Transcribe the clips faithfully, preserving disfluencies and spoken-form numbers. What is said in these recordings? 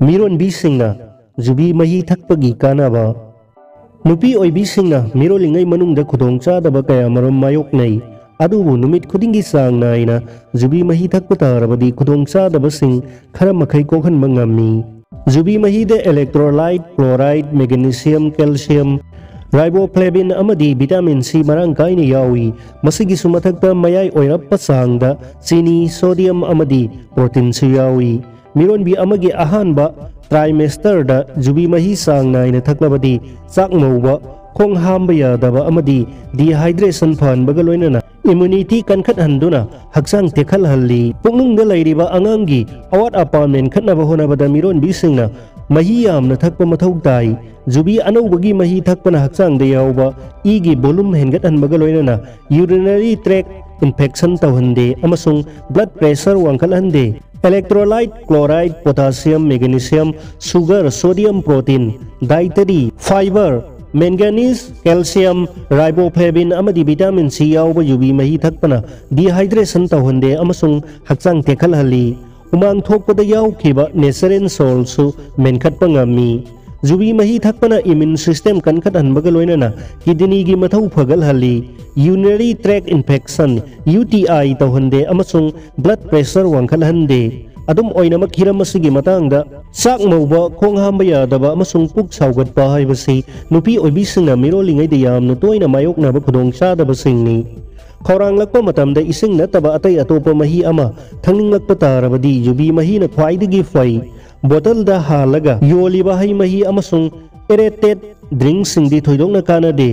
ꯃꯤꯔꯣꯟꯕꯤꯁꯤꯡꯅ ꯖꯨꯕꯤ ꯃꯍꯤ ꯊꯛꯄꯒꯤ ꯀꯥꯟꯅꯕ꯫ ꯅꯨꯄꯤ ꯑꯣꯏꯕꯤꯁꯤꯡꯅ ꯃꯤꯔꯣꯜꯂꯤꯉꯩ ꯃꯅꯨꯡꯗ ꯈꯨꯗꯣꯡꯆꯥꯗꯕ ꯀꯌꯥꯃꯔꯨꯝ ꯃꯥꯌꯣꯛꯅꯩ꯫ ꯑꯗꯨꯕꯨ ꯅꯨꯃꯤꯠ ꯈꯨꯗꯤꯡꯒꯤ ꯆꯥꯡ ꯅꯥꯏꯅ ꯖꯨꯕꯤ ꯃꯍꯤ ꯊꯛꯄ ꯇꯥꯔꯕꯗꯤ ꯈꯨꯗꯣꯡꯆꯥꯗꯕꯁꯤꯡ ꯈꯔ ꯃꯈꯩ ꯀꯣꯛꯍꯟꯕ ꯉꯝꯃꯤ꯫ ꯖꯨꯕꯤ ꯃꯍꯤꯗ electrolyte, chloride, magnesium, calcium, riboflavin ꯑꯃꯗꯤ vitamin C ꯃꯔꯥꯡ ꯀꯥꯏꯅ ꯌꯥꯎꯏ꯫ ꯃꯁꯤꯒꯤꯁꯨ ꯃꯊꯛꯇ ꯃꯌꯥꯏ ꯑꯣꯏꯔꯞꯄ ꯆꯥꯡꯗ ꯆꯤꯅꯤ, sodium ꯑꯃꯗꯤ proteinꯁꯨ ꯌꯥꯎꯏ꯫ ꯃꯤꯔꯣꯟꯕꯤ ꯑꯃꯒꯤ ꯑꯍꯥꯟꯕ trimesterꯗ ꯖꯨꯕꯤ ꯃꯍꯤ ꯆꯥꯡ ꯅꯥꯏꯅ ꯊꯛꯂꯕꯗꯤ ꯆꯥꯛ ꯃꯧꯕ, ꯈꯣꯡ ꯍꯥꯝꯕ ꯌꯥꯗꯕ ꯑꯃꯗꯤ dehydration ꯐꯍꯟꯕꯒ ꯂꯣꯏꯅꯅ immunity ꯀꯟꯈꯠꯍꯟꯗꯨꯅ ꯍꯛꯆꯥꯡ ꯇꯦꯛꯈꯠꯍꯜꯂꯤ꯫ ꯄꯨꯛꯅꯨꯡꯗ ꯂꯩꯔꯤꯕ ꯑꯉꯥꯡꯒꯤ ꯑꯋꯥꯠ ꯑꯄꯥ ꯃꯦꯟꯈꯠꯅꯕ ꯍꯣꯠꯅꯕꯗ ꯃꯤꯔꯣꯟꯕꯤꯁꯤꯡꯅ ꯃꯍꯤ ꯌꯥꯝꯅ ꯊꯛꯄ ꯃꯊꯧ ꯇꯥꯏ꯫ ꯖꯨꯕꯤ ꯑꯅꯧꯕꯒꯤ ꯃꯍꯤ ꯊꯛꯄꯅ ꯍꯛꯆꯥꯡꯗ ꯌꯥꯎꯕ ꯏꯒꯤ volume ꯍꯦꯟꯒꯠꯍꯟꯕꯒ ꯂꯣꯏꯅꯅ urinary tract infection ꯇꯧꯍꯟꯗꯦ ꯑꯃꯁꯨꯡ blood pressure ꯋꯥꯡꯈꯠꯍꯟꯗꯦ꯫ Electrolyte, chloride, potassium, magnesium, sugar, sodium, protein, dietary fiber, manganese, calcium, riboflavin ꯑꯃꯗꯤ vitamin C ꯌꯥꯎꯕ ꯖꯨꯕꯤ ꯃꯍꯤ ꯊꯛꯄꯅ dehydration ꯇꯧꯍꯟꯗꯦ ꯑꯃꯁꯨꯡ ꯍꯛꯆꯥꯡ ꯇꯦꯛꯈꯠꯍꯜꯂꯤ꯫ ꯍꯨꯃꯥꯡ ꯊꯣꯛꯄꯗ ꯌꯥꯎꯈꯤꯕ natural saltꯁꯨ ꯃꯦꯟꯈꯠꯄ ꯉꯝꯃꯤ꯫ ꯖꯨꯕꯤ ꯃꯍꯤ ꯊꯛꯄꯅ immune system ꯀꯟꯈꯠꯍꯟꯕꯒ ꯂꯣꯏꯅꯅ kidneyꯒꯤ ꯃꯊꯧ ꯐꯒꯠꯍꯜꯂꯤ꯫ Urinary tract infection, UTI ꯇꯧꯍꯟꯗꯦ ꯑꯃꯁꯨꯡ blood pressure ꯋꯥꯡꯈꯠꯍꯟꯗꯦ꯫ ꯑꯗꯨꯝ ꯑꯣꯏꯅꯃꯛ, ꯍꯤꯔꯝ ꯑꯁꯤꯒꯤ ꯃꯇꯥꯡꯗ ꯆꯥꯛ ꯃꯧꯕ, ꯈꯣꯡ ꯍꯥꯝꯕ ꯌꯥꯗꯕ ꯑꯃꯁꯨꯡ ꯄꯨꯛ ꯁꯥꯎꯒꯠꯄ ꯍꯥꯏꯕꯁꯤ ꯅꯨꯄꯤ ꯑꯣꯏꯕꯤꯁꯤꯡꯅ ꯃꯤꯔꯣꯜꯂꯤꯉꯩꯗ ꯌꯥꯝꯅ ꯇꯣꯏꯅ ꯃꯥꯌꯣꯛꯅꯕ ꯈꯨꯗꯣꯡꯆꯥꯗꯕꯁꯤꯡꯅꯤ꯫ ꯈꯧꯔꯥꯡꯂꯛꯄ ꯃꯇꯝꯗ ꯏꯁꯤꯡ ꯅꯠꯇꯕ ꯑꯇꯩ ꯑꯇꯣꯞꯄ ꯃꯍꯤ ꯑꯃ ꯊꯛꯅꯤꯡꯂꯛꯄ ꯇꯥꯔꯕꯗꯤ ꯖꯨꯕꯤ ꯃꯍꯤꯅ ꯈ꯭ꯋꯥꯏꯗꯒꯤ ꯐꯩ꯫ ꯕꯣꯇꯜꯗ ꯍꯥꯜꯂꯒ ꯌꯣꯜꯂꯤꯕ ꯍꯩ ꯃꯍꯤ ꯑꯃꯁꯨꯡ aerated drinkꯁꯤꯡꯗꯤ ꯊꯣꯏꯗꯣꯛꯅ ꯀꯥꯟꯅꯗꯦ꯫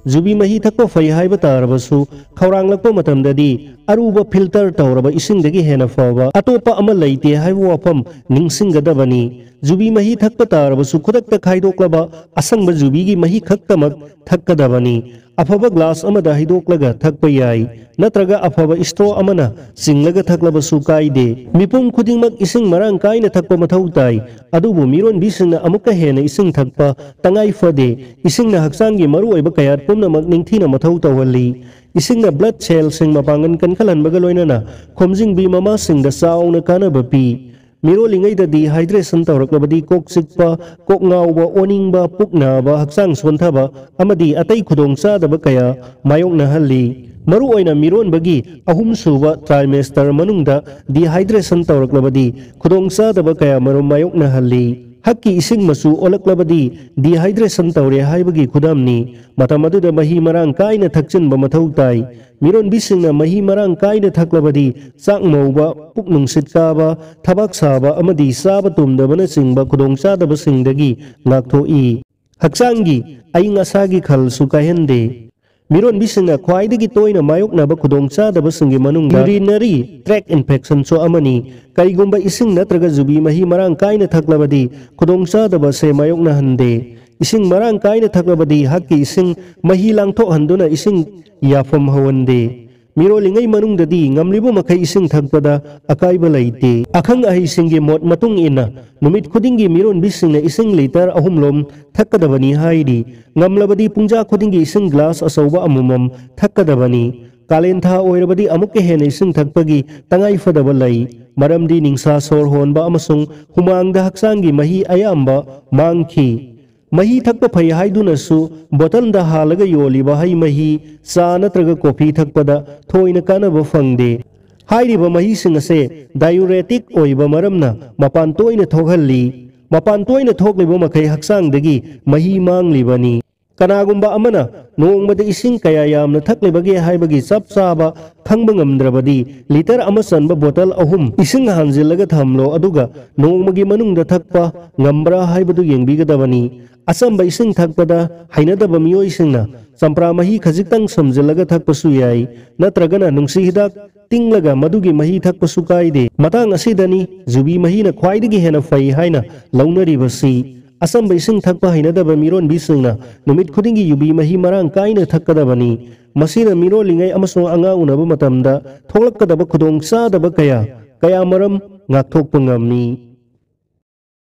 ꯖꯨꯕꯤ ꯃꯍꯤ ꯊꯛꯄ ꯐꯩ ꯍꯥꯏꯕ ꯇꯥꯔꯕꯁꯨ, ꯈꯧꯔꯥꯡꯂꯛꯄ ꯃꯇꯝꯗꯗꯤ ꯑꯔꯨꯕ filter ꯇꯧꯔꯕ ꯏꯁꯤꯡꯗꯒꯤ ꯍꯦꯟꯅ ꯐꯕ ꯑꯇꯣꯞꯄ ꯑꯃ ꯂꯩꯇꯦ ꯍꯥꯏꯕ ꯋꯥꯐꯝ ꯅꯤꯡꯁꯤꯡꯒꯗꯕꯅꯤ꯫ ꯖꯨꯕꯤ ꯃꯍꯤ ꯊꯛꯄ ꯇꯥꯔꯕꯁꯨ, ꯈꯨꯗꯛꯇ ꯈꯥꯏꯗꯣꯛꯂꯕ ꯑꯁꯪꯕ ꯖꯨꯕꯤꯒꯤ ꯃꯍꯤ ꯈꯛꯇꯃꯛ ꯊꯛꯀꯗꯕꯅꯤ꯫ ꯑꯐꯕ glass ꯑꯃꯗ ꯍꯩꯗꯣꯛꯂꯒ ꯊꯛꯄ ꯌꯥꯏ, ꯅꯠꯇ꯭ꯔꯒ ꯑꯐꯕ straw ꯑꯃꯅ ꯆꯤꯡꯂꯒ ꯊꯛꯂꯕꯁꯨ ꯀꯥꯏꯗꯦ꯫ ꯃꯤꯄꯨꯝ ꯈꯨꯗꯤꯡꯃꯛ ꯏꯁꯤꯡ ꯃꯔꯥꯡ ꯀꯥꯏꯅ ꯊꯛꯄ ꯃꯊꯧ ꯇꯥꯏ, ꯑꯗꯨꯕꯨ ꯃꯤꯔꯣꯟꯕꯤꯁꯤꯡꯅ ꯑꯃꯨꯛꯀ ꯍꯦꯟꯅ ꯏꯁꯤꯡ ꯊꯛꯄ ꯇꯉꯥꯏ ꯐꯗꯦ꯫ ꯏꯁꯤꯡꯅ ꯍꯛꯆꯥꯡꯒꯤ ꯃꯔꯨꯑꯣꯏꯕ ꯀꯌꯥꯠ ꯄꯨꯝꯅꯃꯛ ꯅꯤꯡꯊꯤꯅ ꯃꯊꯧ ꯇꯧꯍꯜꯂꯤ꯫ ꯏꯁꯤꯡꯅ blood cellꯁꯤꯡ ꯃꯄꯥꯡꯒꯜ ꯀꯟꯈꯠꯍꯟꯕꯒ ꯂꯣꯏꯅꯅ ꯈꯣꯝꯖꯤꯟꯕꯤ ꯃꯃꯥꯁꯤꯡꯗ ꯆꯥꯎꯅ ꯀꯥꯟꯅꯕ ꯄꯤ꯫ ꯃꯤꯔꯣꯜꯂꯤꯉꯩꯗ dehydration ꯇꯧꯔꯛꯂꯕꯗꯤ ꯀꯣꯛ ꯆꯤꯛꯄ, ꯀꯣꯛ ꯉꯥꯎꯕ, ꯑꯣꯅꯤꯡꯕ, ꯄꯨꯛ ꯅꯥꯕ, ꯍꯛꯆꯥꯡ ꯁꯣꯟꯊꯕ ꯑꯃꯗꯤ ꯑꯇꯩ ꯈꯨꯗꯣꯡꯆꯥꯗꯕ ꯀꯌꯥ ꯃꯥꯌꯣꯛꯅꯍꯜꯂꯤ꯫ ꯃꯔꯨꯑꯣꯏꯅ ꯃꯤꯔꯣꯟꯕꯒꯤ ꯑꯍꯨꯝꯁꯨꯕ trimester ꯃꯅꯨꯡꯗ dehydration ꯇꯧꯔꯛꯂꯕꯗꯤ ꯈꯨꯗꯣꯡꯆꯥꯗꯕ ꯀꯌꯥ ꯃꯔꯨꯝ ꯃꯥꯌꯣꯛꯅꯍꯜꯂꯤ꯫ ꯍꯛꯀꯤ ꯏꯁꯤꯡ ꯃꯆꯨ ꯑꯣꯜꯂꯛꯂꯕꯗꯤ dehydration ꯇꯧꯔꯦ ꯍꯥꯏꯕꯒꯤ ꯈꯨꯗꯝꯅꯤ꯫ ꯃꯇꯝ ꯑꯗꯨꯗ ꯃꯍꯤ ꯃꯔꯥꯡ ꯀꯥꯏꯅ ꯊꯛꯆꯤꯟꯕ ꯃꯊꯧ ꯇꯥꯏ꯫ ꯃꯤꯔꯣꯟꯕꯤꯁꯤꯡꯅ ꯃꯍꯤ ꯃꯔꯥꯡ ꯀꯥꯏꯅ ꯊꯛꯂꯕꯗꯤ ꯆꯥꯛ ꯃꯧꯕ, ꯄꯨꯛ ꯅꯨꯡꯁꯤꯠ ꯀꯥꯕ, ꯊꯕꯥꯛ ꯁꯥꯕ ꯑꯃꯗꯤ ꯆꯥꯕ ꯇꯨꯝꯗꯕꯅꯆꯤꯡꯕ ꯈꯨꯗꯣꯡꯆꯥꯗꯕꯁꯤꯡꯗꯒꯤ ꯉꯥꯛꯊꯣꯛꯏ꯫ ꯍꯛꯆꯥꯡꯒꯤ ꯑꯏꯪ ꯑꯁꯥꯒꯤ ꯈꯜꯁꯨ ꯀꯥꯏꯍꯟꯗꯦ꯫ ꯃꯤꯔꯣꯟꯕꯤꯁꯤꯡꯅ ꯈ꯭ꯋꯥꯏꯗꯒꯤ ꯇꯣꯏꯅ ꯃꯥꯌꯣꯛꯅꯕ ꯈꯨꯗꯣꯡꯆꯥꯗꯕꯁꯤꯡꯒꯤ ꯃꯅꯨꯡꯗ urinary tract infectionꯁꯨ ꯑꯃꯅꯤ꯫ ꯀꯔꯤꯒꯨꯝꯕ ꯏꯁꯤꯡ ꯅꯠꯇ꯭ꯔꯒ ꯌꯨꯕꯤ ꯃꯍꯤ ꯃꯔꯥꯡ ꯀꯥꯏꯅ ꯊꯛꯂꯕꯗꯤ ꯈꯨꯗꯣꯡꯆꯥꯗꯕꯁꯦ ꯃꯥꯌꯣꯛꯅꯍꯟꯗꯦ꯫ ꯏꯁꯤꯡ ꯃꯔꯥꯡ ꯀꯥꯏꯅ ꯊꯛꯂꯕꯗꯤ ꯍꯛꯀꯤ ꯏꯁꯤꯡ ꯃꯍꯤ ꯂꯥꯡꯊꯣꯛꯍꯟꯗꯨꯅ ꯏꯁꯤꯡ ꯌꯥꯐꯝ ꯍꯧꯍꯟꯗꯦ꯫ ꯃꯤꯔꯣꯜꯂꯤꯉꯩ ꯃꯅꯨꯡꯗꯗꯤ ꯉꯝꯂꯤꯕ ꯃꯈꯩ ꯏꯁꯤꯡ ꯊꯛꯄꯗ ꯑꯀꯥꯏꯕ ꯂꯩꯇꯦ꯫ ꯑꯈꯪ ꯑꯍꯩꯁꯤꯡꯒꯤ ꯃꯣꯠ ꯃꯇꯨꯡ ꯏꯟꯅ ꯅꯨꯃꯤꯠ ꯈꯨꯗꯤꯡꯒꯤ ꯃꯤꯔꯣꯟꯕꯤꯁꯤꯡꯅ ꯏꯁꯤꯡ litre ꯑꯍꯨꯝꯂꯣꯝ ꯊꯛꯀꯗꯕꯅꯤ ꯍꯥꯏꯔꯤ꯫ ꯉꯝꯂꯕꯗꯤ ꯄꯨꯡꯖꯥ ꯈꯨꯗꯤꯡꯒꯤ ꯏꯁꯤꯡ glass ꯑꯆꯧꯕ ꯑꯃꯃꯝ ꯊꯛꯀꯗꯕꯅꯤ꯫ ꯀꯥꯂꯦꯟ ꯊꯥ ꯑꯣꯏꯔꯕꯗꯤ ꯑꯃꯨꯛꯀ ꯍꯦꯟꯅ ꯏꯁꯤꯡ ꯊꯛꯄꯒꯤ ꯇꯉꯥꯏ ꯐꯗꯕ ꯂꯩ, ꯃꯔꯝꯗꯤ ꯅꯤꯡꯁꯥ ꯁꯣꯔ ꯍꯣꯟꯕ ꯑꯃꯁꯨꯡ ꯍꯨꯃꯥꯡꯗ ꯍꯛꯆꯥꯡꯒꯤ ꯃꯍꯤ ꯑꯌꯥꯝꯕ ꯃꯥꯡꯈꯤ꯫ ꯃꯍꯤ ꯊꯛꯄ ꯐꯩ ꯍꯥꯏꯗꯨꯅꯁꯨ ꯕꯣꯇꯜꯗ ꯍꯥꯜꯂꯒ ꯌꯣꯜꯂꯤꯕ ꯍꯩ ꯃꯍꯤ, ꯆꯥ ꯅꯠꯇ꯭ꯔꯒ ꯀꯣꯐꯤ ꯊꯛꯄꯗ ꯊꯣꯏꯅ ꯀꯥꯟꯅꯕ ꯐꯪꯗꯦ꯫ ꯍꯥꯏꯔꯤꯕ ꯃꯍꯤꯁꯤꯡ ꯑꯁꯦ diuretic ꯑꯣꯏꯕ ꯃꯔꯝꯅ ꯃꯄꯥꯟ ꯇꯣꯏꯅ ꯊꯣꯛꯍꯜꯂꯤ꯫ ꯃꯄꯥꯟ ꯇꯣꯏꯅ ꯊꯣꯛꯂꯤꯕ ꯃꯈꯩ ꯍꯛꯆꯥꯡꯗꯒꯤ ꯃꯍꯤ ꯃꯥꯡꯂꯤꯕꯅꯤ꯫ ꯀꯅꯥꯒꯨꯝꯕ ꯑꯃꯅ ꯅꯣꯡꯃꯗ ꯏꯁꯤꯡ ꯀꯌꯥ ꯌꯥꯝꯅ ꯊꯛꯂꯤꯕꯒꯦ ꯍꯥꯏꯕꯒꯤ ꯆꯞ ꯆꯥꯕ ꯈꯪꯕ ꯉꯝꯗ꯭ꯔꯕꯗꯤ, litre ꯑꯃ ꯆꯟꯕ ꯕꯣꯇꯜ ꯑꯍꯨꯝ ꯏꯁꯤꯡ ꯍꯥꯟꯖꯤꯜꯂꯒ ꯊꯝꯂꯣ, ꯑꯗꯨꯒ ꯅꯣꯡꯃꯒꯤ ꯃꯅꯨꯡꯗ ꯊꯛꯄ ꯉꯝꯕ꯭ꯔꯥ ꯍꯥꯏꯕꯗꯨ ꯌꯦꯡꯕꯤꯒꯗꯕꯅꯤ꯫ ꯑꯆꯝꯕ ꯏꯁꯤꯡ ꯊꯛꯄꯗ ꯍꯩꯅꯗꯕ ꯃꯤꯑꯣꯏꯁꯤꯡꯅ ꯆꯝꯄ꯭ꯔꯥ ꯃꯍꯤ ꯈꯖꯤꯛꯇꯪ ꯁꯨꯝꯖꯤꯜꯂꯒ ꯊꯛꯄꯁꯨ ꯌꯥꯏ, ꯅꯠꯇ꯭ꯔꯒꯅ ꯅꯨꯡꯁꯤ ꯍꯤꯗꯥꯛ ꯇꯤꯡꯂꯒ ꯃꯗꯨꯒꯤ ꯃꯍꯤ ꯊꯛꯄꯁꯨ ꯀꯥꯏꯗꯦ꯫ ꯃꯇꯥꯡ ꯑꯁꯤꯗꯅꯤ ꯌꯨꯕꯤ ꯃꯍꯤꯅ ꯈ꯭ꯋꯥꯏꯗꯒꯤ ꯍꯦꯟꯅ ꯐꯩ ꯍꯥꯏꯅ ꯂꯧꯅꯔꯤꯕꯁꯤ꯫ ꯑꯆꯝꯕ ꯏꯁꯤꯡ ꯊꯛꯄ ꯍꯩꯅꯗꯕ ꯃꯤꯔꯣꯟꯕꯤꯁꯤꯡꯅ ꯅꯨꯃꯤꯠ ꯈꯨꯗꯤꯡꯒꯤ ꯌꯨꯕꯤ ꯃꯍꯤ ꯃꯔꯥꯡ ꯀꯥꯏꯅ ꯊꯛꯀꯗꯕꯅꯤ꯫ ꯃꯁꯤꯅ ꯃꯤꯔꯣꯜꯂꯤꯉꯩ ꯑꯃꯁꯨꯡ ꯑꯉꯥꯡ ꯎꯅꯕ ꯃꯇꯝꯗ ꯊꯣꯛꯂꯛꯀꯗꯕ ꯈꯨꯗꯣꯡꯆꯥꯗꯕ ꯀꯌꯥ, ꯀꯌꯥ ꯃꯔꯨꯝ ꯉꯥꯛꯊꯣꯛꯄ ꯉꯝꯃꯤ꯫